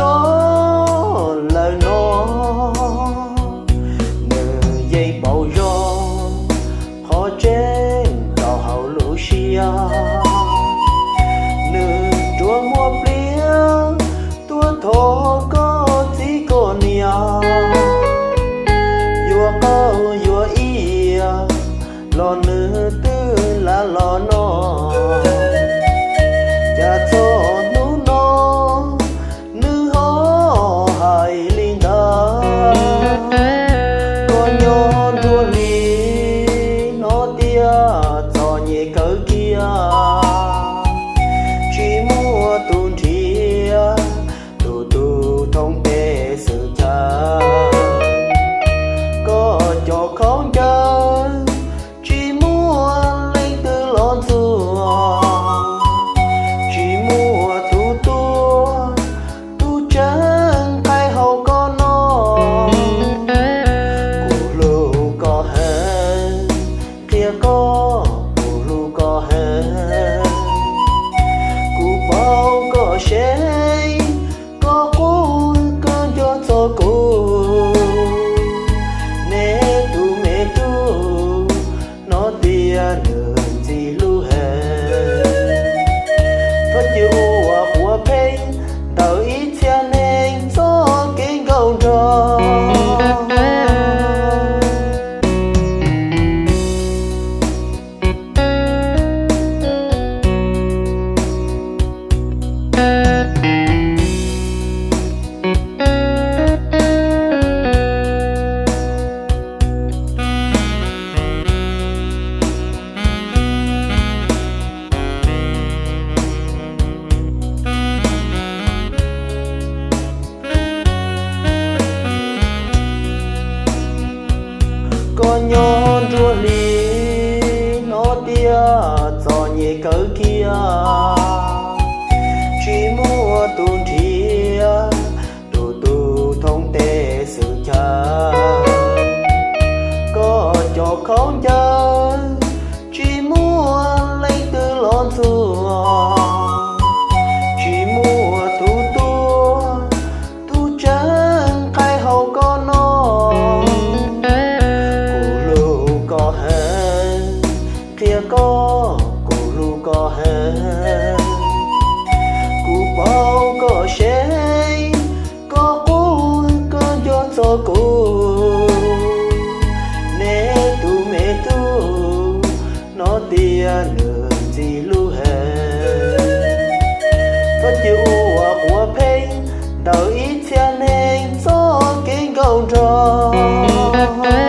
Txog lawm no, nws yeej paus zog qhov tseeb rau hauv lub siab. Nws rua muaj pliag tuaj thov koj txiv koj niam, yuav qaub yuav iab los nws twb lam los noj. Cas txog hnub no nws ho hais li ntawd. Koj nyob nruab hlis no tiag txom nyem kawg kiag, tsis muaj tus nrhiav, tus tus thoob pes xwm chaw. Koj cov khaub ncaws tsis muaj leej twg los ntxuag, tsis muaj tus tuaj tus tseem nqaij hauv koj no. Kuv hlub koj heev, qhia koj kuv hlub koj heev. Kuv paub koj sev, koj qub koj nco txog kuv. Neb tus me tub no tiag nws ntxim hlub heev. Txhob cia ua quav pheej ntawm ib txhia neeg txoj kev nkauj nraug. Koj nyob nruab hlis no tiag txom nyem kawg kiag, tsis muaj tus nrhiav, tus tus thoob pes xwm chaw. Koj cov khaub ncaws tsis muaj leej twg los ntxuag, tsis muaj tus tuaj tus tseem nqaij hauv koj no. Kuv hlub koj heev, qhia koj kuv hlub koj heev. Kuv paub koj sev, koj qub koj nco txog kuv. Neb tus me tub no tiag nws ntxim hlub heev. Txhob cia ua quav pheej ntawm ib txhia neeg txoj kev nkauj nraug.